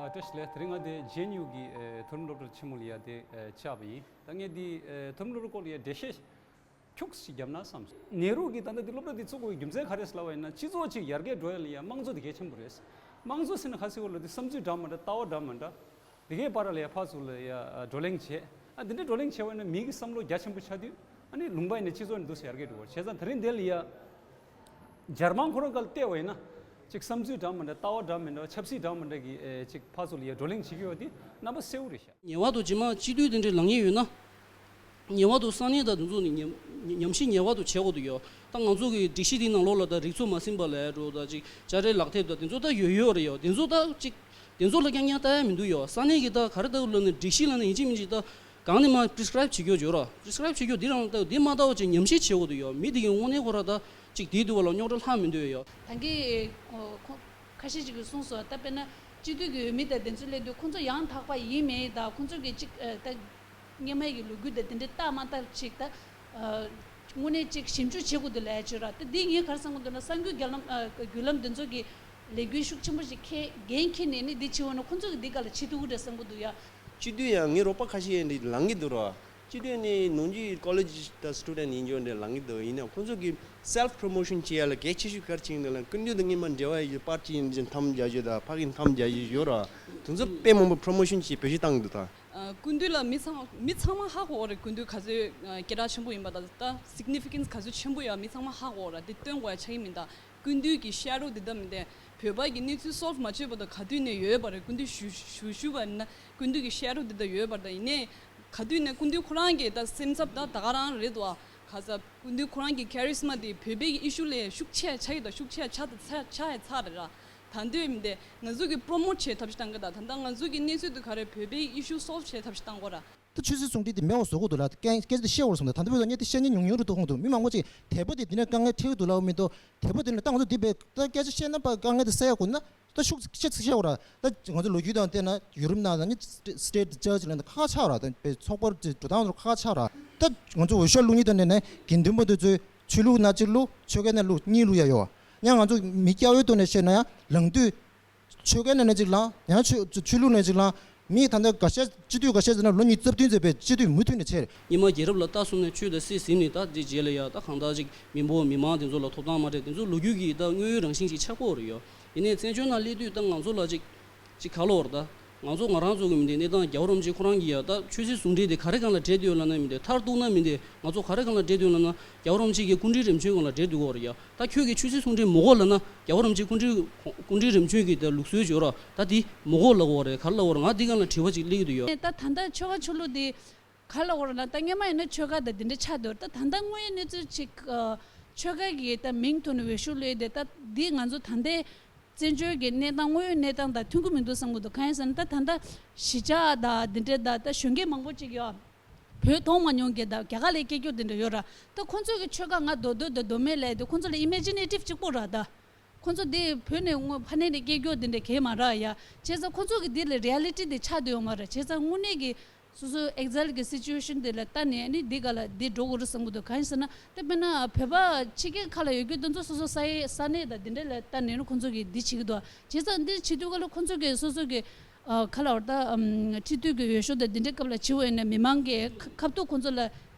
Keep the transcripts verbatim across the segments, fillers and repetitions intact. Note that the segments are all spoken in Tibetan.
བཀྲ་ཤིས་བདེ་ལེགས། དེ་རིང་ང་དེ་ཇེ་ཨེན་ཡུ་གི་ཨེ་མཐོ་རིམ་སློབ་གྲྭ་ཆེན་མོ་ལ་ཡ་དེ་ཨེ་བཅར་བ་ཡིན། ད་ངས་འདི་ཨེ་མཐོ་རིམ་སློབ་གྲྭ་སྐོར་ལ་ཡ་འགྲེལ་བཤད་ཁྱུག་ཅིག་བརྒྱབ་ན་བསམ་སོང་། ནེ་རུ་གིས་ད་ལྟ་འདི་སློབ་གྲྭ་འདི་བཙུགས་དགོས་པའི་རྒྱུ་མཚན་ག་རེ་ཟེར་ལབ་པ་ཡིན་ན། སྤྱི་ཚོགས་ཅིག་ཡར་རྒྱས་འགྲོ་ཡ་ལ་ཡ་དམངས་གཙོ་དེ་གལ་ཆེན་པོ་རེད། དམངས་གཙོ་ཟེར་ན་ག་ཟེར་བ་ལ་དེ་བསམ་ཚུལ་འདྲ་མི་འདྲ། ལྟ་བ་འདྲ་མི་འདྲ། དེ་གའི་བར་ལ་ཡ་ཕར་ཚུར་ལ་ཡ་བགྲོ་གླེང་བྱེད། ཨ་འདི་འདྲ་བགྲོ་གླེང་བྱེད་པ་ཡིན་ན་མི་གི་བསམ་བློ་རྒྱ་ཆེན་པོ་ཆགས་དུས། ཨ་ནི་ལུང་པ་ཡིན་ན་སྤྱི་ཚོགས་ནས་འདུག་སེ་ཡར་རྒྱས་འགྲོ་བ། བྱས་ཙང་དེ་རིང་འདི་ལ་ཡ་འཇར་མན་ཁོ་རང་སྒང་ལ་བལྟས་པ་ཡིན་ན། ཅིག་བསམ་ཚུལ་འདྲ་མི་འདྲ། ལྟ་བ་འདྲ་མི་འདྲ། ཆབ་སྲིད་འདྲ་མི་འདྲ་གི་ཨེ་ཅིག་ཕར་ཚུར་ལ་ཡ་བགྲོ་གླེང་བྱེད་ཀྱི་ཡོད་པ་འདི་རྣམ་པ་གསལ་པོ་རེད་ཤག། ངེས་པར་དུ་རྗེས་མ་སྤྱི་འཐུས་དེ་འདྲའི་ལངས་ཀྱི་ཡོད་ན། ངེས་པར་དུ་ས་གནས་དང་དེ་ཚོ་ནས་ཉམས་ཉམས་ཞིབ་ངེས་པར་དུ་བྱེད་དགོས་ཀྱི་ཡོད། ད་ང་ཚོ་གི་སྒྲིག་གཞི་དེའི་ནང་ལོགས་ལ་ད་རིག་མཚོ་མ་ཟིན་པ་ལབ་ཡ་འདྲ་བོ་ད་ཅིག་དཔྱ་ཁྲལ་ལག་དེབ་ད་དེ་ཚོ་ད་ཡོད་ཡོད་རེད་ཡོད། དེ་ཚོ་ད་ཅིག་དེ་ཚོ་ལ་རྐྱང་རྐྱང་ལྟ་ཡ་མི་འདུག་ཡོད། ས་གནས་ཀྱི་ད་ག་རེ་ལྟ་བུ་ལབ་ན་སྒྲིག་གཞི་ལབ་ན་ཡིན་གཅིག་མིན་གཅིག་ད་གང་ནས་མ་prescribe་བྱེད་ཀྱི་ཡོད་ཡོད་ར། prescribe་བྱེད་ཀྱི་ཡོད། དེ་རང་ལྟ་བུ་དེ་མ་ལྟ་བ་ཅིག་ཉམས་ཞིབ་བྱེད་དགོས་འདུག་ཡོད། མི་དེ་གི་དངོས་གནས་ཁོ་ར་ད་ཅིག་དེའི་དུས་བ་ལ་རྙོག་དྲ་ལྷག་མི་འདུག་ཡོད། ད་གིན་ཁོ་ཁ་ཤས་ཅིག་གིས་གསུངས་སོང་། ད་དཔེར་ན་སྤྱི་འཐུས་ཀྱི་འོས་མི་དང་དེ་ཚོ་སླེབས་དུས་ཁོང་ཚོ་ཡང་དག་པ་ཡིན་མིན་དང་ཁོང་ཚོ་གི་ཅིག་ཨ་ད་སྔོན་མའི་གི་ལོ་རྒྱུས་དང་དེ་འདྲ་ལྟ་མ་ལྟ་ཅིག་ད་ཨ་དངོས་གནས་ཅིག་ཞིབ་འཇུག་བྱེད་དགོས་འདུག་ལབ་ཡ་ཅིག་ཡོད་ར། ད་འདི་ངས་ག་རེ་བསམ་གྱི་འདུག་ན། གསར་འགོད་བརྒྱུད་ལམ་ཨ་བརྒྱུད་ལམ་དེ་ཚོ་གི་ལས་འགུལ་ཤུགས་ཆེན་པོ་ཞིག་འཁྱེར་འགན་འཁྱེར་ནས་ནི་འདི་བྱེད་འོང་ན་ཁོང་ཚོ་གི་འདི་ག་ལ་བྱེད་ཐུབ་ཀྱི་རེད་བསམ་གྱི་འདུག་ཡ། སྤྱི་འཐུས་ཡང་ངའི་རོགས་པ་ཁ་ཤས་ཡང་འདི་ལངས་ཀྱི་འདུག་ར། སྤྱི་འཐུས་ནི་ནང་ཆོས་ཀོ་ལེཇ་དང་སི་ཊུ་ཌེན་ཊི་ཡིན་རྒྱུ་འདྲ་ལངས་ཀྱི་འདུག། ཡིན་ནའང་ཁོང་ཚོ་གི་self promotion་བྱེད་ཡ་ལ་གལ་ཆེ་ཤོས་ག་རེ་བྱེད་ཀྱི་འདུག་ལབ་ན། སྐུ་མདུན་དང་སྔོན་མ་འབྲེལ་བ་ཡོད་པར་ཅིག་ཡིན་ཅིག་འཐམ་རྒྱག་རྒྱུ་དང་ཕ་གི་འཐམ་རྒྱག་རྒྱུ་ཡོད་ར། དེ་ཚོ་དཔེ་མང་པོ་promotion བྱེད་བེད་སྤྱོད་བཏང་གི་འདུག་ད། ཨ་སྐུ་མདུན་ལ་མི་ཚང་མི་ཚང་མ་ཧ་གོ་བ་རེད། སྐུ་མདུན་ག་ཚོད་ཨ་སྐད་གྲགས་ཆེན་པོ་ཡིན་པ་དང་ད་significance ག་ཚོད་ཆེན་པོ་ཡོད་མི་ཚང་མ་ཧ་གོ་བ་རེད། དེ་སྟོན་དགོས་ཡ་ཆགས་ཀྱི་མིན་ད། སྐུ་མདུན་གྱི་ཤེ་རོ་འདི་ལྟ་མི་འདྲ། བོད་པ་གི་གནས་ཚུལ་སོལ་བ་མ་བྱས་བར་དུ་ག་དུས་ནས་ཡོད་པ་རེད། སྐུ་མདུན་ཞུ་ཞུ་ཞུ་བ་ཡིན་ན་སྐུ་མདུན་གྱི་ཤེ་རོ་འདི་ལྟ་ཡོད་པ་རེད། ད་ཡིན་ནའི་ག་དུས་ནས་སྐུ་མདུན་ཁོ་རང་གི་ད་སེམས་འཚབ་ད་ད་ག་རང་རེད་དོ། ག་ས་སྐུ་མདུན་ཁོ་རང་གི་ཁེ་རི་སི་མ་དེ་བོད་པའི་ཨི་ཤུ་ལས་ཤུགས་ཆེ་ཆགས་ཀྱི་ད་ཤུགས་ཆེ་ཆགས་ད་ཚ་ཆགས་ཡ་ཚ་རེད་ར། ད་འདོད་མི་འདྲ་ང་ཚོ་གི་པྲོ་མོ་ཊི་བྱེད་ཐབས་ཤིག་བཏང་གི་ད། ད་ལྟ་ང་ཚོ་གི་གནས་ཚུལ་དེ་ག་རེ་བོད་པའི་ཨི་ཤུ་སོལ་བ་བྱེད་ཐབས་ཤིག་བཏང་དགོས་ར། ད་ཆོས་སྲིད་ཟུང་འབྲེལ་དེ་མེད་པ་བཟོ་དགོས་འདུག་ལ། སྐད་སྐད་ཆ་དེ་བཤད་འོར་སོང་ད། ད་འདི་བོད་ལ་ངས་དེ་བཤད་མཁན་ཉུང་ཉུང་རེ་ཐུག་ཁོང་འདུག། མི་མང་པོ་ཅིག་དེ་བོད་དེ་འདི་ནས་དཀའ་ངལ་འཕྲད་ཀྱི་འདུག་ལབ་མི་འདུག། དེ་བོད་དེ་ནས་ད་ང་ཚོ་འདི་བས་ད་སྐད་ཆ་བཤད་ན་པ་དཀའ་ངལ་དེ་སེལ་ཡ་དགོས་ན་ད་ཤུགས་ཆེ་ཚིག་བཤད་འོར་ར། ད་ང་ཚོ་ལོ་རྒྱུས་དང་བལྟས་ན་ཡུ་རོབ་ནང་ལ་ནི་state church ལ་ཁག་ཆགས་ར། ད་བའི་ཚོགས་པར་གྲུ་དང་ཁག་ཆགས་ར། ད་ང་ཚོ་འོས་ཤོག་བླུག་ཉིན་དང་ནས་ནས་དགེ་འདུན་པ་དེ་ཚོས་ཆོས་ལུགས་ནང་གཅིག་བླུག་ཆོལ་ཁའི་ནང་བླུག་གཉིས་བླུག་ཡ་ཡོད། ཡང་ང་ཚོ་མི་སྐྱ་བོའི་ཐོག་ནས་བཤད་ན་ཡང་ལངས་དུས། ཆོལ་ཁའི་ནང་ནས་གཅིག་ལངས། ཡང་ཆོས་ཆོས་ལུགས་ནས་གཅིག་ལངས། མི་ད་ལྟ་འགའ་ཤས་སྤྱི་འཐུས་འགའ་ཤས་ཟེར་ན་ལོ་ཉི་ཤུ་རྩ་བདུན་ཙམ་པའི་སྤྱི་འཐུས་མུ་མཐུད་ནས་ཆེ་རེད། སྔོན་མ་རྒྱལ་རབས་ལ་ལྟ་སོང་ནས་ཆོས་དང་སྲིད་ཟིན་ནས་ད་དེ་རྗེས་ལ་ཡ་ད་གང་ལྟར་ཅིག་མི་འབོར་མི་མང་དེ་ཚོ་ལ་ཐོབ་ཐང་མ་སྤྲད་དེ་ཚོ་ལོ་རྒྱུས་ཀྱི་ད་དངོས་ཡོད་རང་བཞིན་ཅིག་ཆགས་ཀྱི་ཡོད་རེད་ཡ། ཡིན་ནའི་བཙན་བྱོལ་ནང་སླེབས་དུས་ད་ང་ཚོ་ལ་ཅིག་ཅིག་ག་ལབ་དགོས་རེད་ད། ང་ཚོ་ང་རང་ཚོ་གི་མི་འདི་གནས་སྟངས་རྒྱལ་བ་རིན་པོ་ཆེ་ཁོ་རང་གིས་ཡ་ད་ཆོས་སྲིད་ཟུང་འབྲེལ་དེ་ག་རེ་སྒང་ལ་འབྲེལ་བསྡད་ཡོད་ལབ་ན་མི་འདི་མཐར་གཏུགས་ན་མི་འདི་ང་ཚོ་ག་རེ་སྒང་ལ་འབྲེལ་བསྡད་ཡོད་ལབ་ན་རྒྱལ་བ་རིན་པོ་ཆེ་གི་སྐུ་ཕྲེང་རིམ་བྱོན་སྒང་ལ་འབྲེལ་བསྡད་ཡོད་རེད་ཡ། ད་ཁྱོད་ཀྱིས་ཆོས་སྲིད་ཟུང་འབྲེལ་མི་དགོས་ལབ་ན་རྒྱལ་བ་རིན་པོ་ཆེ་སྐུ་ཕྲེང་སྐུ་ཕྲེང་རིམ་བྱོན་གྱི་ད་ལུགས་སྲོལ་ཅིག་ཡོད་ར། ད་དེ་མི་དགོས་ལབ་དགོས་རེད། ག་རེ་ལབ་དགོས་རེད། ང་འདི་སྒང་ལ་དྲི་བ་ཅིག་སླེབས་ཀྱི་འདུག་ཡ། ད་ད་ལྟ་ཆོལ་ཁ་ཆོས་ལུགས་དེ་ག་ལབ་དགོས་རེད་ན། ད་སྔོན་མ་ཡིན་ན་ཆོལ་ཁ་དང་དེ་འདྲ་ཆགས་འདུག། ད་ད་ལྟ་དངོས་ཡོད་གནས་ཚུལ་ཅིག་ཨ་ཆོལ་ཁ་གི་ད་མིང་ཐོག་ནས་འོས་ཤོག་བླུགས་ཡས་དེ་ད་འདི་ང་ཚོ་ད་ལྟའི་བཙན་བྱོལ་གྱི་གནས་སྟངས་དངོས་ཡོད་གནས་སྟངས་དང་མཐུན་གྱི་མི་འདུག་བསམ་གྱི་འདུག། གང་ཡིན་ཟེར་ན་ད་ད་ལྟ་གཞིས་ཆགས་དང་འདི་འདྲའི་ད་ད་གཞོན་སྐྱེས་མང་པོ་ཅིག་ཡོད། བོད་མཐོང་མ་མྱོང་མཁན་དང་རྒྱ་གར་ལ་སྐྱེས་མཁན་འདི་འདྲ་ཡོད་ར། ད་ཁོང་ཚོ་གི་ཆོལ་ཁ་ང་མདོ་སྟོད་དང་མདོ་སྨད་ལབ་དུས་ཁོང་ཚོ་ལ་ཨི་མེ་ཇི་ནེ་ཊིབ་གཅིག་པོ་ར། ད་ཁོང་ཚོ་འདི་བོད་ནས་སྔོན་ཕ་ནས་ནས་སྐྱེས་མཁན་འདི་འདྲ་གང་ཡང་མ་རེད་ཡ། བྱས་ཙང་ཁོང་ཚོ་གི་འདི་ལ་རི་ཡ་ལི་ཊི་འདི་ཆགས་བསྡད་ཡོད་མ་རེད། བྱས་ཙང་དངོས་གནས་ཀྱི་སོ་སོའི་ཨེག་ཛལ་གྱི་སི་ཅུ་ཨེ་ཤན་དེ་ལ་ལྟ་ནས་ནི་འདི་ག་ལ་འདི་འགྲོ་དགོས་རེད་བསམ་གྱི་འདུག། གང་ཡིན་ཟེར་ན་ད་དཔེར་ན་བོད་པ་ཕྱི་རྒྱལ་ཁག་ལ་ཡོད་རྒྱུ་དེ་ཚོ་སོ་སོ་ས་ཡི་ས་གནས་དང་འདི་འདྲ་ལ་ལྟ་ནས་ནི་ཁོང་ཚོ་གིས་འདི་བྱེད་ཀྱི་འདུག། བྱས་ཙང་འདི་བྱེད་དུས་ག་ལ་ཁོང་ཚོ་གིས་སོ་སོ་གི་ཨ་ག་ལབ་དགོས་རེད་ད། ཨམ་སྤྱི་འཐུས་ཀྱི་འོས་ཤོག་དང་འདི་འདྲའི་སྐབས་ལ་བྱེད་འོས་ན་མི་མང་གི་ཁ་ཁ་ཐུག་ཁོང་ཚོ་ལ་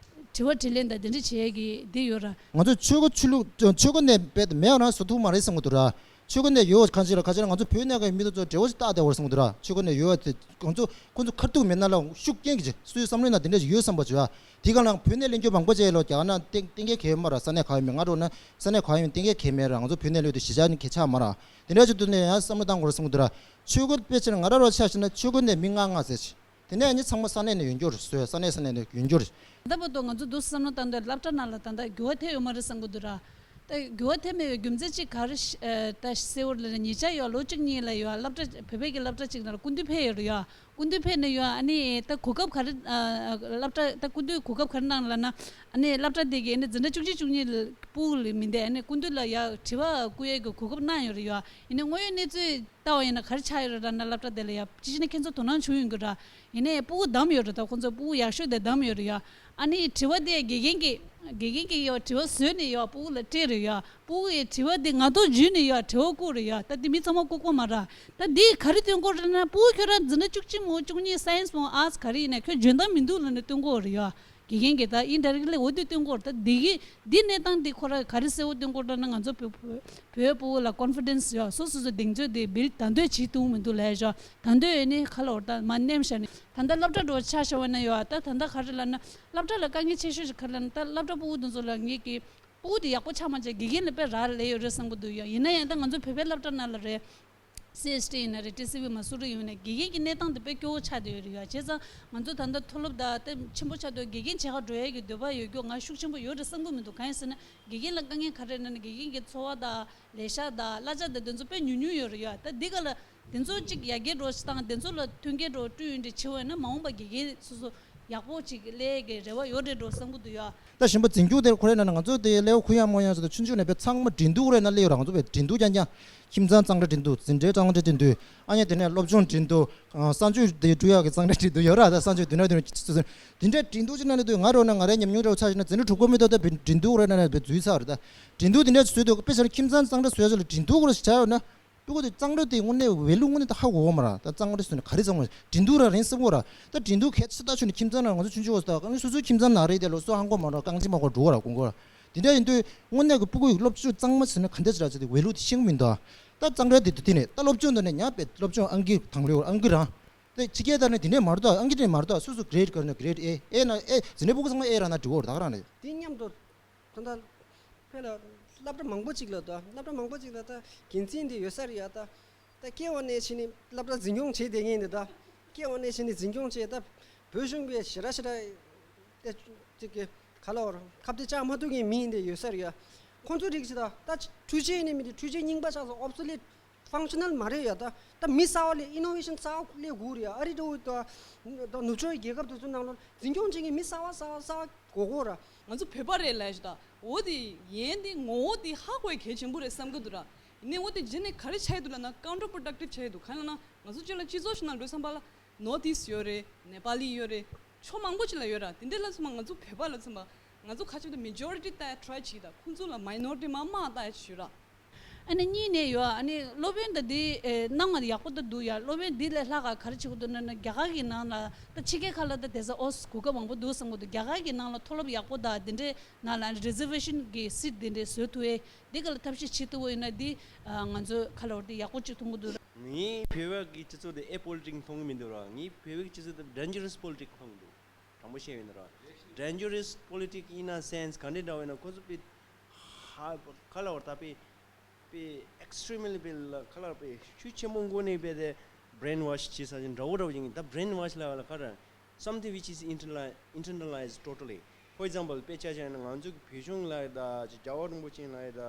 དྲི་བ་དྲིས་ལན་དང་འདི་འདྲ་བྱེད་ཡས་ཀྱི་འདི་ཡོད་ར། ང་ཚོ་ཆོལ་ཁ་ཆོས་ལུགས་ཆོལ་ཁ་ནས་རྦད་དེ་མེད་པ་རང་བཟོ་ཐུབ་མ་རེད་བསམ་གྱི་འདུག་ར། ཆོལ་ཁ་ནས་ཡོད་གང་ཅི་ལ་ག་ཅི་ལ་ང་ཚོ་བོད་ནང་གི་མི་དེ་ཚོ་འབྲེལ་བ་ཞིག་བཏགས་བསྡད་པ་རེད་བསམ་གྱི་འདུག་ར། ཆོལ་ཁ་ནས་ཡོད་པ་དེ་ང་ཚོ་ཁོང་ཚོ་ཁ་ཐུག་མེད་ན་ལ་ཤུགས་རྐྱེན་གྱི་ཅིག་སུའི་བསམ་བློའི་ནང་དེ་འདྲ་ཞིག་ཡོད་བསམ་པ་བྱུང་ཡ། དེ་ག་ལ་བོད་ནས་གླེང་རྒྱུ་མང་པོ་ཅིག་ལ་རྒྱ་གར་ནང་གཏན་གཏན་འཁེལ་གལ་མེད་ར། ས་གནས་ག་ཡིན་མིན་ང་འདྲ་ན་ས་གནས་ག་ཡིན་མིན་གཏན་འཁེལ་གལ་མེད་ར། ང་ཚོ་བོད་ནས་སླེབས་དུས་གཞིས་ཆགས་ནི་གལ་ཆགས་མ་ར། དེ་འདྲ་ཅིག་དུས་ནས་ཡང་བསམ་བློ་བཏང་དགོས་རེད་བསམ་གྱི་འདུག་ར། ཆོལ་ཁ་དཔེ་ཆ་ནས་ང་ར་རོ་ཆ་བཞག་ན་ཆོལ་ཁ་ནས་མི་ལྔ་ལྔ་ཟེར་ཅིག། དེ་ནས་ཨ་ནི་ཚང་མ་ས་གནས་ནས་ཡོང་རྒྱུ་རེད། བཟོས་ས་གནས་ས་གནས་ནས་ཡོང་རྒྱུ་རེད། ད་བར་དུ་ང་ཚོ་འདུག་བསམ་བློ་བཏང་དུས་སློབ་གྲྭ་ནང་ལ་ད་ལྟ་འགྱུར་བ་ཐེབས་ཡོད་མ་རེད་བསམ་གྱི་འདུག་ར། ད་འགྱུར་བ་ཐེབས་མེད་པའི་རྒྱུ་མཚན་གཅིག་ག་རེ་ཤ་ཨ་ད་གསལ་བོ་ལབ་ན། ཉེ་ཆར་ཡོད་ལོ་གཅིག་གཉིས་ལ་ཡོད་སློབ་གྲྭ་བོད་པའི་གི་སློབ་གྲྭ་གཅིག་ནང་ལ་སྐུ་མདུན་ཕེབས་ཡོད་རེད་ཡ། སྐུ་མདུན་ཕེབས་ནས་ཡོད་ཨ་ནི་ད་གོ་སྐབས་ག་རེ་ཨ་སློབ་གྲྭ་ད་སྐུ་མདུན་གོ་སྐབས་ག་རེ་གནང་ལབ་ན། ཨ་ནི་སློབ་གྲྭ་དེ་གི་ཨ་ནི་འཛིན་གྲྭ་བཅུ་གཅིག་བཅུ་གཉིས་ལ་ཕྲུ་གུ་ལ་མི་འདུག། ཨ་ནི་སྐུ་མདུན་ལ་ཡ་དྲི་བ་བསྐུར་ཡས་ཀྱི་གོ་སྐབས་གནང་ཡོད་རེད་ཡ། ཡིན་ནའི་དངོས་ཡོད་གནས་ཚུལ་ལྟ་བ་ཡིན་ན་ག་རེ་ཆགས་ཡོད་རེད་ལབ་ན། སློབ་གྲྭ་དེ་ལ་ཡ་ཅི་ཞིག་ནས་ཁྱེད་ཚོ་དོ་སྣང་བྱུང་ཡོང་གི་ར། ཡིན་ནའི་ཕྲུ་གུ་བདམས་ཡོད་རེད། ད་ཁོང་ཚོ་ཕྲུ་གུ་ཡག་ཤོས་དེ་བདམས་ཡོད་རེད་ཡ། ཨ་ནི་དྲི་བ་དེ་དགེ་རྒན་གྱིས་ དགེ་རྒན་གྱིས་ཡོ་དྲི་བ་བཟོས་ནས་ཡོ་སྤུ་གུ་ལ་སྤྲད་རེད་ཡོ། སྤུ་གུ་ཡི་དྲི་བ་འདི་ང་ཐོག་འཇུས་ནས་ཡོ་དྲི་བ་བཀུག་རེད་ཡོ། ད་འདི་མི་ཚང་མ་ལྐུགས་པ་མ་རེད། ད་འདི་ག་རེ་སྟོན་གྱི་ཡོད་རེད་ན། སྤུ་གུ་ཁྱོད་རང་འཛིན་གྲྭ་བཅུ་གཅིག་མོ་བཅུ་གཉིས་སའེན་སི་མོ་ཨར་ཊི་སི་ག་རེ་ཡིན་ན་ཁྱོད་འཇོན་ཐང་མི་འདུག་ལབ་ནས་སྟོན་གྱི་ཡོད་རེད་ཡོ། དགེ་རྒན་གྱིས་ད་ཨིན་ཌའི་རེག་ལི་འོ་འདི་སྟོན་གྱི་ཡོད་རེད། ད་འདི་གི་འདི་གནས་སྟངས་འདི་ཁོ་རང་ག་རེ་གསལ་བོ་སྟོན་གྱི་ཡོད་རེད་ན། ང་ཚོ་བོད་བོད་བོད་སྤུ་གུ་ལ་ཀོན་ཕི་ཌེན་སི་ཡོད། སོ་སོ་སོ་གདེང་ཚོད་དེ་བིལ་ཌི་ད་འདོད་བྱེད་ཐུབ་མི་འདུག་ལབ་ཡོད། ད་འདོད་ཡོད་ནི་ཁ་ལོ་ད་མ་ནེམ་ཤ་ནི། ད་ལྟ་སློབ་གྲྭ་འགྲོ་ཆ་བཞག་པ་ན་ཡོད། ད་ད་ལྟ་ག་རེ་ལབ་ན། སློབ་གྲྭ་ལ་དཀའ་ངལ་ཆེ་ཤོས་ཤིག་ག་རེ་ལབ་ན། ད་སློབ་གྲྭ་སྤུ་གུ་དེ་ཚོ་ལ་ངེད་ཀྱི་སྤུ་གུ་དེ་ཡག་པོ་ཆགས་མ་ཆགས་དགེ་རྒན་ལ་དཔེ་རག་ལས་ཡོད་རེད་བསམ་གྱི་འདུག་ཡ། ཡིན་ན་ཡང་ད་ང་ཚོ་བོད་པའི་སློབ་གྲྭ་ནང་ལ་རེད། སི་ཨེཆ་ཌི་ཡིན་ན་རེད། ཊི་སི་ཝི་མ་སུ་རི་ཡིན་ན་དགེ་རྒན་གྱི་གནས་སྟངས་དེ་དཔེ་སྐྱོ་བོ་ཆགས་བསྡད་ཡོད་རེད་ཡ། བྱས་ཙང་ང་ཚོ་ད་ལྟ་མཐོ་སློབ་དང་དེ་ཆེན་པོ་ཆགས་དུས་དགེ་རྒན་བྱེད་ག་འགྲོ་ཡས་ཀྱི་འདོད་པ་ཡོད་རྒྱུ་ང་ཤུགས་ཆེན་པོ་ཡོད་རེད་བསམ་གྱི་མི་འདུག་གང་ཡིན་ཟེར་ན་དགེ་རྒན་ལ་དཀའ་ངལ་ག་རེ་ཡོད་ན་དགེ་རྒན་གྱི་འཚོ་བ་དང་ལས་ཞག་དང་གླ་ཆ་དང་དེ་ཚོ་དཔེ་ཉུང་ཉུང་ཡོད་རེད་ཡ། ད་འདི་ག་ལ་དེ་ཚོ་གཅིག་ཡར་རྒྱས་འགྲོ་ཞིག་དང་དེ་ཚོ་ལ་མཐུན་རྐྱེན་འགྲོ་བསྐྲུན་ཡོད་འདྲ་བྱེད་འོས་ན་མ་འོངས་པ་དགེ་རྒན་སོ་སོ་ཡག་པོ་ཅིག་སླེབས་ཀྱི་རེ་བ་ཡོད་རེད་འགྲོ་བསམ་གྱི་འདུག་ཡ། ད་གཞན་པ་འཛིན་སྐྱོང་དེར་ཁོ་རེ་ན་ང་ཚོ་དེ་ལེའུ་ཁུ་ཡ་མོ་ཡ་ཟེར་དུས་ཆུང་ཆུང་ནས་དཔེ་ཚང་མ་འགྲན་བསྡུར་རེ་ན་སླེབས་ཡོད་ར། ང་ཚོ་དཔེ་འགྲན་བསྡུར་རྐྱང་རྐྱང་། ཁྱིམ་ཚང་གཙང་སྦྲ་འགྲན་བསྡུར། འཛིན་གྲྭའི་གཙང་སྦྲ་འགྲན་བསྡུར། ཨ་ནི་དེ་ནས་སློབ་སྦྱོང་འགྲན་བསྡུར། གསར་འགྱུར་དེ་འགྲུལ་ཡག་གི་གཙང་སྦྲ་འགྲན་བསྡུར་ཡོད་ར། ད་གསར་འགྱུར་དེ་འདྲ་དེ་འདྲ་སུ་སུ་དེ་འདྲའི་འགྲན་བསྡུར་ཅིག་ན་ནི་དུས་ང་རོ་ན་ང་རའི་ཉམས་མྱོང་འདྲ་བོ་ཆ་བཞག་ན་འཛིན་གྲྭ་དྲུག་པ་མི་ཐོག་ད་དཔེ་འགྲན་བསྡུར་རེ་ན་ནི་དཔེ་འཛུལ་ཚར་རེད། ད་འགྲན་བསྡུར་དེ་འདྲ་བཟོས་དུས་དཔེ་ཆ་ནི་ཁྱིམ་ཚང་གཙང་སྦྲ་བཟོས་ཚོ་ལ་འགྲན་བསྡུར་རེ་ཞིག་བྱ་ཡོད་ན། སྤུ་གུ་དེ་གཙང་སྦྲ་དེ་དངོས་གནས་ཝེ་ལུ་དངོས་གནས་ད་ཧ་གོ་གོ་མ་ར། ད་གཙང་སྦྲ་ཟེར་ན་ག་རེ་གཙང་སྦྲ་འགྲན་བསྡུར་ར་རེད་བསམ་གོ་ར། ད་འགྲན་བསྡུར་གལ་ཆེ་ད་ཆུ་ནི་ཁྱིམ་ཚང་ན་ང་ཚོ་ཆུང་ཆུང་བ་ད་ཨ་ནི་སོ་སོའི་ཁྱིམ་ཚང་ན་རེད་དེ་ལོ་སོ་ཧང་གོ་མ་ར་རྐང་རྗེན་མ་གོ་འགྲོ་གོ་ར་གོ་གོ་ར། དེ་འདྲ་ཡིན་དུས་དངོས་གནས་ཀྱི་སྤུ་གུ་ཡི་སློབ་སྦྱོང་གཙང་མ་ཟེར་ན་ག་འདྲ་ཅིག་ར་ཅིག་དེ་ཝེ་ལུ་དེ་ཤེས་གི་མི་འདུག་ད་གཙང་སྦྲ་དེ་དུས་དེ་ནས་ད་སློབ་སྦྱོང་དེ་ནས་ཉག་པའི་སློབ་སྦྱོང་ཨང་ཀི་དང་ལེའུ་ཨང་ཀི་རང་། དེ་ཕྱི་རྒྱལ་དར་ནས་དེ་ནས་མར་དུ་ཨང་ཀི་དེ་ནས་མར་དུ་སོ་སོ་གི་རེད་ག་རེ་ན་གི་རེད་ཨེ་ཨེ་ན་ཨེ་ཟེར་ནས་སྤུ་གུ་ཚང་མ་ཨེ་རང་ན་འགྲིག་གོ་ར་ད་ག་རང་རེད། དེ་མཉམ་དུ། ད་ལྟ་བོད་ལ་སློབ་གྲྭ་མང་པོ་ཅིག་ལ་ད་སློབ་གྲྭ་མང་པོ་ཅིག་ལ་ད་འགན་འཛིན་དེ་ཡོད་ས་རེད་ཡ། ད་ད་སྐྱེ་བ་ནས་ཕྱི་ནས་སློབ་གྲྭ་འཛིན་སྐྱོང་བྱེད་བསྡད་མཁན་དེ་ད་སྐྱེ་བ་ནས་ཕྱི་ནས་འཛིན་སྐྱོང་བྱེད། ད་བོད་གཞུང་གི་ཞེ་དྲག་ཞེ་དྲག་ད་ཅིག་གི་ག་ལ་བར་ཁ་གཏད་བཅག་མ་ཐུབ་མཁན་མི་དེ་ཡོད་ས་རེད་ཡ། ཁོང་ཚོ་རིགས་ཤིག་ད་ད་འཕྲུལ་ཆས་ནས་མི་དེ་འཕྲུལ་ཆས་རྙིང་པ་ཆགས་སོང་། ཨོབ་སོ་ལེ་ཊི། ཕང་ཤ་ནལ་མ་རེད་ཡ། ད་ད་མི་གསར་བ་སླེབས། ཨི་ནོ་ཝེ་ཤན་གསར་བ་སླེབས་དགོས་རེད་ཡ། ཨ་རི་འདྲ་བོ་ད་ད་ནུབ་ཕྱོགས་རྒྱལ་ཁབ་དེ་ཚོའི་ནང་ལོགས་འཛིན་སྐྱོང་བྱེད་མཁན་མི་གསར་བ་གསར་བ་གསར་བ་དགོས་དགོས་ར། ང་ཚོ་བོད་པ་རེད་ལབ་ཞིག་ད། འོ་དེ་ཡན་དེ་ངོ་བོ་དེ་ཧ་གོ་ཡ་གལ་ཆེན་པོ་རེད་བསམ་གི་འདུག་ར། ཡིན་ནའི་འོ་དེ་རྗེས་ནས་ག་རེ་ཆགས་ཡི་འདུག་ལབ་ན་ཀའུན་ཊར་པོ་རོ་ཌག་ཊིབ་ཆགས་ཡི་འདུག་གང་ལབ་ན་ང་ཚོ་སྤྱིར་ལ་སྤྱི་ཚོགས་ཤིག་ནང་འགྲོ་བསམ་པ་ལ་ནོར་ཐི་ཨིསྟ་ཡོད་རེད། ནེ་པ་ལི་ཡོད་རེད། ཕྱོགས་མང་པོ་ཅིག་ལ་ཡོད་ར། དེ་འདྲ་ལ་མཚོན་པ་ང་ཚོ་བོད་པ་ལ་མཚོན་པ་ང་ཚོ་ཁ་ཆེ་དུ་མེ་ཇོ་རི་ཊི་ལྟ་ཡ་ཊི་རའི་བྱེད་ད། ཁོང་ཚོ་ལ་མའི་ནོ་རི་ཊི་མ་མ་ལྟ་ཡ་ཅིག་ཡོད་ར། ཨ་ནི་གཉིས་ནས་ཡོད། ཨ་ནི་སློབ་དཔོན་ད་འདི་ཨེ་གནང་བ་ཡག་པོ་ད་འདུག་ཡ། སློབ་དཔོན་འདི་ལས་ལྷག་ག་ག་རེ་བྱེད་དགོས་འདུག་ན་ན་རྒྱ་གར་གྱི་ནང་ལ་ད་ཕྱི་རྒྱལ་ཁག་ལ་ད་དེ་ས་ཨོ་གོ་སྐབས་མང་པོ་འདུག་བསམ་གྱི་འདུག་རྒྱ་གར་གྱི་ནང་ལ་མཐོ་སློབ་ཡག་པོ་ད་དེ་འདྲའི་ནང་ལ་ཨ་ནི་རི་ཛར་ཝེ་ཤན་གྱི་སིཊ་དེ་འདྲའི་བཟོ་ཐུབ་ཨེ། འདི་ག་ལ་ཐབས་ཤེས་བྱེད་ཐུབ་པ་ཡིན་ན་འདི་ཨ་ང་ཚོ་ག་ལ་བར་དེ་ཡག་པོ་ཅིག་མཐོང་གི་འདུག་ངས་བོད་པ་གི་སྤྱི་ཚོགས་དེ་ཨེ་པོ་ལི་ཊིག་མཐོང་གི་མི་འདུག་ར། ངས་བོད་པའི་སྤྱི་ཚོགས་དེ་ཌེན་ཇར་རེ་སི་པོ་ལི་ཊིག་མཐོང་གི་འདུག་དྲང་པོ་བཤད་ཡིན་ན་ར། ཌེན་ཇར་རེ་སི་པོ་ལི་ཊིག་ཨིན་ཨ་སེན་སི་ག་འདྲ་འདྲ་བ་ཡིན་ན་ཁོ་ཚོ་དཔེ་ཧ་ག་ལ་བར་ད་དཔེ་དཔེ་ཨེག་སི་ཊི་རི་མི་ལི་དཔེ་ལ་ག་ལ་བར་དཔེ་ཤུགས་ཆེན་པོ་མགོ་ནས་དཔེ་དེ་བྷི་རེན་ཝོཤ་བྱེད་ས་ཅིག་འདྲ་བོ་འདྲ་བོ་ཡིན། ད་བྷི་རེན་ཝོཤ་ལ་བ་ལ་ག་ར། Something which is internali- internalized totally. For example དཔེ་ཆ་བཞག་ན་ང་ཚོ་གི་བོད་གཞུང་ལ་ད་ཅིག་རྒྱལ་བ་རིན་པོ་ཆེ་ལ་ད་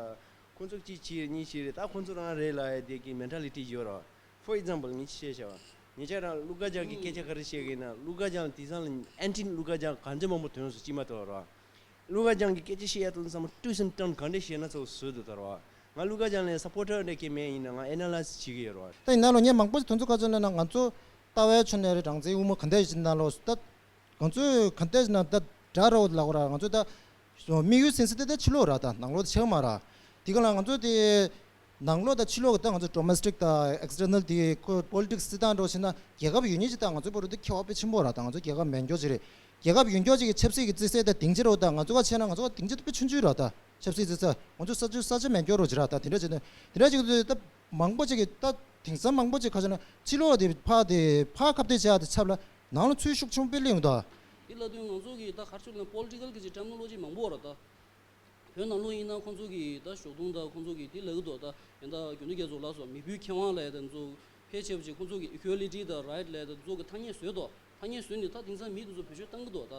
ཁོ་ཚོ་གཅིག་བྱས་གཉིས་བྱས་རེད། ད་ཁོ་ཚོ་རང་རེད་ལ་ཡ་དེ་གི་མེན་ཊ་ལི་ཊི་ཡོད་ར། For example ངས་ཅིག་བཤད་བྱ་བ། ཉེ་ཆར་རང་ཀླུ་མཁར་བྱམས་ཀྱི་སྐད་ཆ་ག་རེ་བཤད་གི་ན། ཀླུ་མཁར་བྱམས་དེང་སང་ལ་ཨན་ཊི་ཀླུ་མཁར་བྱམས་གང་ཅི་མང་པོ་ཐོན་སོང་། ཅི་མ་གཏོགས་ར། ཀླུ་མཁར་བྱམས་ཀྱི་སྐད་ཆ་བཤད་ཡ་དུས་ཙམ་པ་ཊུ་སེན་ཊོན་ག་འདྲ་བཤད་ན་ཚོ་བཟོས་འདུག་ད་ར། ང་ཀླུ་མཁར་བྱམས་ལ་སཔོར་ཊར་འདྲ་སྐད་མེད་ཡིན་ན་ང་ཨེ་ན་ལའི་སི་བྱེད་ཀྱི་ཡོད་ར། ད་ཡིན་ན་ལོ་ངས་མང་པོ་ཞིག་དོན་ཚོ་ག་ཚོད་ལབ་ན་ང་ཚོ་ལྟ་བའི་ཆ་ནས་རེད། རང་བཙན་དབུ་མ་ག་འདྲ་ཞིག་ན་ལོ་ད། ང་ཚོས་ག་འདྲ་ཞིག་ན་ད་དགྲ་ར་བོ་ལབ་དགོས་ར། ང་ཚོ་ད་དམིགས་ཡུལ་ཟིན་ས་དེ་ད་ཕྱི་ལོགས་ར། ད་ནང་ལོགས་ད་ཆགས་མ་ར། དེ་ག་ལ་ང་ཚོ་དེ་ནང་ལོགས་དང་ཕྱི་ལོགས་ཀྱི་ད་ང་ཚོ་ཌོ་མེ་སི་ཊིག་དང་ཨེག་སི་ཊར་ནལ་དེ་ཁོ་པོ་ལི་ཊིག་སི་བརྩི་སྟངས་འདྲ་བོ་བྱས་ན་རྒྱལ་ཁབ་ཡོད་མཁན་ཅིག་ད་ང་ཚོ་བར་དུ་ཁྱད་པར་དཔེ་ཆེན་པོ་ར། ད་ང་ཚོ་རྒྱལ་ཁབ་མེད་མཁན་ཅིག་རེད། རྒྱལ་ཁབ་ཡོད་མཁན་ཅིག་གི་ཆབ་སྲིད་ཀྱི་རྩིས་གསལ་དང་སྡིངས་ཆ་འདྲ་བོ་ད་ང་ཚོ་ག་བྱས་ན་ང་ཚོ་ག་སྡིངས་ཆ་དཔེ་ཆུང་ཆུང་ར། ད་ཆབ་སྲིད་རྩིས་གསལ་ང་ཚོ་ས་ཆ་ས་ཆ་མེད་མཁན་འདྲ་བོ་ཅིག་ར། ད་དེ་འདྲ་བྱས་ན་དེ་འདྲ་བྱས་དུས་ད་མང་པོ་ཅིག་གི་ད་དེང་སང་མང་པོ་ཅིག་ག་བྱས་ན་ཕྱི་ལོགས་དེ་ཕར་དེ་ཕར་ཁ་གཏད་བྱས་དེ་ཆབས་ལ་ནང་ལ་ཚུར་ཤུགས་ཆེན་པོ་སླེབས་ཡོང་ད། འདི་ལབ་དུས་ང་ཚོ་གི་ད་ག་རེ་ཟེར་ན་པོ་ལི་ཊི་ཀལ་གི་ཅིག་ཊར་མི་ནོ་ལོ་ཇི་མང་པོ་ར། ད་བོད་ནང་ལོགས་ཡིན་ན་ཁོང་ཚོ་གི་ད་ཞོགས་དུང་ད་ཁོང་ཚོ་གི་དེ་ལབ་གི་འདུག་ད་ཡང་ད་དགེ་འདུན་རྒྱ་མཚོ་ལགས་སོགས་མི་བུའི་ཁེ་དབང་ལབ་ཡ་དེ་ཚོ་ཕལ་ཆེ་བ་ཅིག་ཁོང་ཚོ་གི་ཨི་ཀུ་ཨ་ལི་ཊི་དང་རའིཊ་ལབ་ཡ་དེ་ཚོ་གི་ཐ་སྙད་བཟོས་འདུག་ཐ་སྙད་བཟོས་ནས་ད་དེང་སང་མི་དེ་ཚོ་བེད་སྤྱོད་བཏང་གི་འདུག་ད་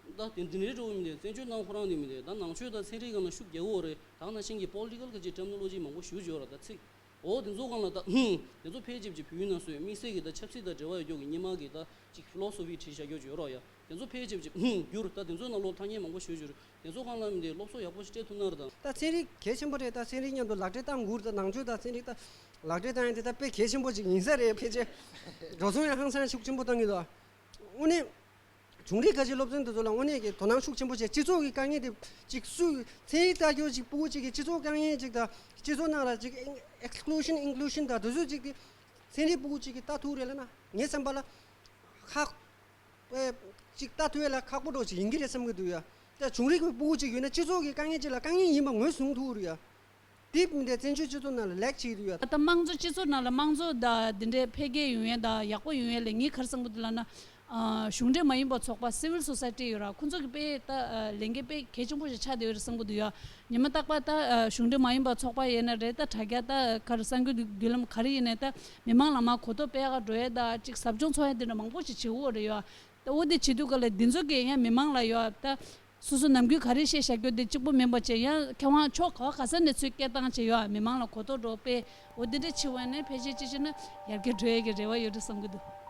ད་དེ་འདི་འདྲའི་འགྲོ་བ་མི་འདུག་བཙན་བྱོལ་ནང་ཁོ་རང་ནི་མི་འདུག་ད་ནང་ཆོས་དང་ཚན་རིག་སྒང་ལ་ཤུགས་རྒྱག་གི་ཡོད་རེད། ད་ནང་བཞིན་གྱི་པོ་ལི་ཊི་ཀལ་གི་ཅིག་ཊར་མི་ནོ་ལོ་ཇི་མང་པོ་ཞེ་པོ་ཅིག་ཡོད་ར། ད་ཚིག་འོ་དེ་ཚོ་སྒང་ལ་ད་ཧུམ་དེ་ཚོ་ཕལ་ཆེར་ཅིག་བོད་ཡིག་ནང་བཟོས་དམིགས་བསལ་གྱི་ད་ཆབ་སྲིད་དང་འབྲེལ་བ་ཡོད་རྒྱུ་གི་སྔོན་མ་གི་ད་ཅིག་ཕི་ལོ་སོ་ཕི་བྲིས་བཞག་རྒྱུ་ཅིག་ཡོད་ར་ཡ། དེ་ཚོ་ཕལ་ཆེར་ཅིག་ཧུམ་བསྒྱུར། ད་དེ་ཚོའི་ནང་ལོགས་ཐ་སྙད་མང་པོ་ཞེ་པོ་ཅིག་ཡོད་རེད། དེ་ཚོ་སྒང་ལ་མི་འདུག་སློབ་གསོ་ཡག་པོ་ཞིག་སྤྲད་ཐུབ་ན་ར། ད་ད་ཚན་རིག་གལ་ཆེན་པོ་རེད། ད་ཚན་རིག་མཉམ་དུ་ལག་འབྲེལ་བཏང་དགོས་རེད། ད་ནང་ཆོས་དང་ཚན་རིག་ད་ལག་འབྲེལ་བཏང་ཡ་དེ་ད་དཔེ་གལ་ཆེན་པོ་ཅིག་ཡིན་ས་རེད། ཕལ་ཆེར་འགྲོ་སོང་ཡང་ཧང་སང་ཤུགས་ཆེན་པོ་བཏང་གི་འདུག་དངོས་གནས། ཆུང་རིགས་ཁ་ཆེ་སློབ་ཚན་དེ་ཚོ་ལ་དངོས་གནས་ཀྱི་དོ་སྣང་ཤུགས་ཆེན་པོ་བྱས། སྤྱི་ཚོགས་ཀྱི་དཀའ་ངལ་དེ་ཅིག་སུས་ཚན་རིག་ལྟ་སྐྱོར་ཅིག་ཕྲུ་གུ་ཅིག་གི་སྤྱི་ཚོགས་དཀའ་ངལ་ཅིག་དང་སྤྱི་ཚོགས་ནང་ལ་ཅིག་ཨེག་སི་ཀུ་ལུ་ཤན་ཨིན་ཀུ་ལུ་ཤན་དང་དེ་ཚོ་ཅིག་དེ་ཚན་རིག་ཕྲུ་གུ་ཅིག་གིས་ལྟ་ཐུབ་རེད་ལབ་ན། ངའི་བསམ་པ་ལ་ཁག་པོ་ཅིག་ལྟ་ཐུབ་ཡ་ལ་ཁག་པོ་འདྲ་ཅིག་ཡིན་གྱི་རེད་བསམ་གྱི་འདུག་ཡ། ད་ཆུང་རིགས་ཀྱི་ཕྲུ་གུ་ཅིག་ཡོད་ན་སྤྱི་ཚོགས་ཀྱི་དཀའ་ངལ་ཅིག་ལ་དཀའ་ངལ་ཡིན་པ་ངོས་བཟུང་ཐུབ་རེད་ཡ། དེ་མི་འདྲ་བཙན་བྱོལ་སྤྱི་ཚོགས་ནང་ལ་ལེགས་བྱེད་ཀྱི་འདུག་ཡ། ད་དམངས་གཙོ་སྤྱི་ཚོགས་ནང་ལ་དམངས་གཙོ་དང་འདི་འདྲའི་འཕེལ་རྒྱས་ཡོང་ཡ་དང་ཡག་པོ་ཡོང་ཡ་ལ་ངས་ག་རེ་བསམ་གྱི་འདུག་ལབ་ན། ཨ། གཞུང་འབྲེལ་མ་ཡིན་པ་ཚོགས་པ་སི་ཝིལ་སོ་སའི་ཊི་ཡོད་ར། ཁོང་ཚོ་གི་དཔེ་ད་ཨ་ལས་འགན་དཔེ་གལ་ཆེན་པོ་ཞིག་ཆགས་བསྡད་ཡོད་རེད་བསམ་གྱི་འདུག་ཡ། ཉི་མ་རྟག་པར་ད་ཨ་གཞུང་འབྲེལ་མ་ཡིན་པ་ཚོགས་པ་ཡིན་ན་རེད། ད་དྲ་རྒྱ་ད་ག་རེ་གསར་འགྱུར་བརྒྱུད་ལམ་ག་རེ་ཡིན་ནའི་ད་མི་མང་ལ་མར་གོ་རྟོགས་སྤེལ་ག་འགྲོ་ཡ་ད་ཅིག་ཟབ་སྦྱོང་ཚོགས་ཡ་དེ་འདྲ་མང་པོ་ཞིག་བྱེད་དགོས་རེད་ཡ། ད་འོ་དེ་བྱེད་དུས་ག་ལ་འདི་ཚོ་གིས་ཡང་མི་མང་ལ་ཡ་ད་སོ་སོ་ནམ་རྒྱུན་ག་རེ་བཤད་བཞག་རྒྱུ་དེ་གཅིག་པོ་མིན་པ་བྱས། ཡང་མཁས་དབང་ཕྱོགས་ག་བ་ག་ས་ནས་ཚུར་སྐད་བཏང་བྱས་ཡ་མི་མང་ལ་གོ་རྟོགས་འགྲོ་སྤེལ། འོ་དེ་འདྲ་བྱེད་པ་ཡིན་ན་ཕལ་ཆེར་ཅི་བྱས་ན་ཡར་རྒྱས་འགྲོ་ཡ་གི་རེ་བ་ཡོད་རེད་བསམ་གྱི་འདུག།